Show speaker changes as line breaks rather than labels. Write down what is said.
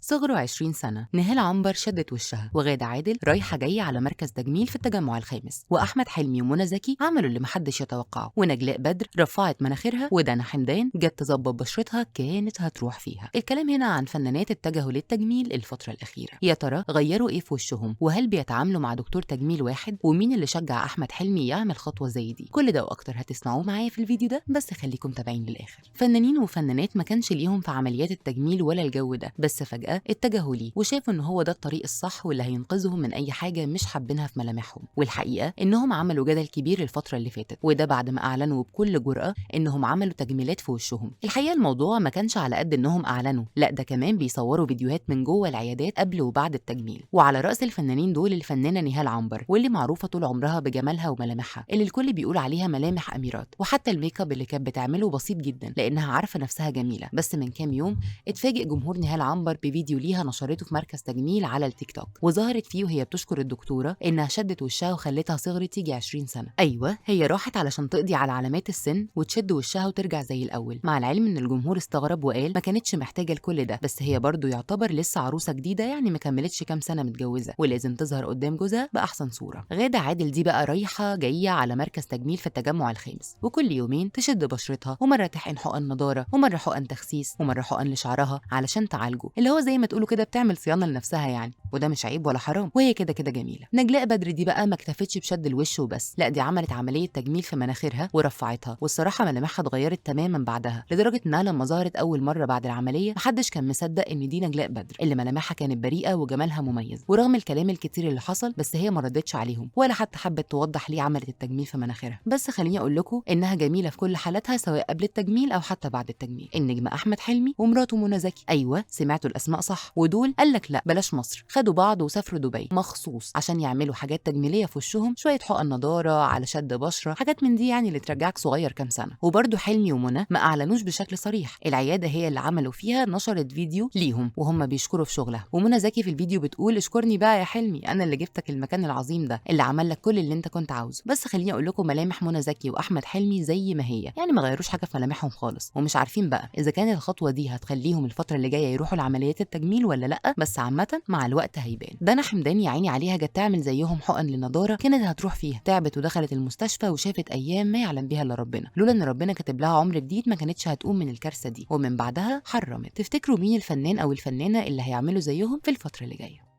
صغروا 20 سنة. نهال عنبر شدت وشها، وغادة عادل رايحة جاية على مركز تجميل في التجمع الخامس، وأحمد حلمي ومنى زكي عملوا اللي محدش يتوقعه، ونجلاء بدر رفعت مناخيرها، ودانا حمدان جت تظبط بشرتها كانت هتروح فيها. الكلام هنا عن فنانات اتجهوا للتجميل الفترة الأخيرة. يا ترى غيروا إيه في وشهم؟ وهل بيتعاملوا مع دكتور تجميل واحد؟ ومين اللي شجع أحمد حلمي يعمل خطوة زي دي؟ كل ده وأكتر هتسمعوه معايا في الفيديو ده، بس خليكم تابعين للآخر. فنانين وفنانات ما كانش ليهم في عمليات التجميل ولا الجو ده، بس فجأة اتجهوا ليه وشافوا إن هو ده الطريق الصح واللي هينقذهم من أي حاجة مش حابينها في ملامحهم. والحقيقة إنهم عملوا جدل كبير الفترة اللي فاتت، وده بعد ما أعلنوا بكل جرأة إنهم عملوا تجميلات في وشهم. الحقيقة الموضوع ما كانش على قد إنهم أعلنوا، لا ده كمان بيصوروا فيديوهات من جوه العيادات قبل وبعد التجميل. وعلى رأس الفنانين دول الفنانة نهال عنبر، واللي معروفة طول عمرها بجمالها وملامحها اللي الكل بيقول عليها ملامح أميرات، وحتى الميك اب اللي كانت بتعمله بسيط جدا لأنها عارفة نفسها جميلة. بس من كام يوم اتفاجئ جمهور نهال عنبر بفيديو ليها نشرته في مركز تجميل على التيك توك، وظهرت فيه وهي بتشكر الدكتورة إنها شدت وشها وخلتها صغرت تيجي 20 سنة. أيوة هي راحت علشان تقضي على علامات السن وتشد وشها وترجع زي الأول، مع العلم إن الجمهور استغرب وقال ما كانتش محتاجة لكل ده، بس هي برضو يعتبر لسه عروسة جديدة، يعني ما كملتش كام سنة متجوزة ولازم تظهر قدام جوزها بأحسن صورة. غادة عادل دي بقى رايحة جاية على مركز تجميل في التجمع الخامس، وكل يومين تشد بشرتها، ومرة تحقن حقن نضارة، ومرة حقن تخسيس، ومرة حقن لشعرها علشان تعالجه، اللي هو زي ما تقولوا كده بتعمل صيانة لنفسها يعني، وده مش عيب ولا حرام، وهي كده كده جميلة. نجلاء بدر دي بقى ما اكتفتش بشد الوش وبس، لا دي عملت عملية تجميل في مناخيرها ورفعتها، والصراحة ملامحها اتغيرت تماما بعدها، لدرجة انها لما ظهرت أول مرة بعد العملية محدش كان مصدق إن دي نجلاء بدر اللي ملامحها كانت بريئة وجمالها مميز. ورغم الكلام الكتير اللي حصل بس هي ما ردتش عليهم ولا حتى حبت توضح ليه عملت التجميل في مناخيرها. بس خليني اقول لكم انها جميلة في كل حالاتها، سواء قبل التجميل او حتى بعد التجميل. النجم احمد حلمي ومراته منى زكي، ايوه سمعتوا الاسماء صح، ودول قال لك لا بلاش مصر، خدوا بعض وسافروا دبي مخصوص عشان يعملوا حاجات تجميليه في وشهم، شوية حقن نضاره على شد بشره، حاجات من دي يعني اللي ترجعك صغير كام سنة. وبرده حلمي ومنى ما اعلنوش بشكل صريح، العيادة هي اللي عملوا فيها نشرت فيديو ليهم وهم بيشكروا في شغلها، ومنى زكي في الفيديو بتقول اشكرني بقى يا حلمي، انا اللي جبتك المكان العظيم ده اللي عمل لك كل اللي انت كنت عاوزه. بس خليني اقول لكم ملامح منى زكي واحمد حلمي زي ما هي، يعني ما غيروش حاجة في ملامحهم خالص، ومش عارفين بقى اذا كان الخطوة دي هتخليهم الفترة اللي جاية يروحوا لعمليات التجميل ولا لا، بس عامة مع الوقت هيبان. دانا حمدان يا عيني عليها جت تعمل زيهم حقن للنضاره كانت هتروح فيها، تعبت ودخلت المستشفى وشافت ايام ما يعلم بيها الا ربنا، لولا ان ربنا كاتب لها عمر جديد ما كانتش هتقوم من الكارثة دي، ومن بعدها حرمت. تفتكروا مين الفنان او الفنانة اللي هيعملوا زيهم في الفترة اللي جاية؟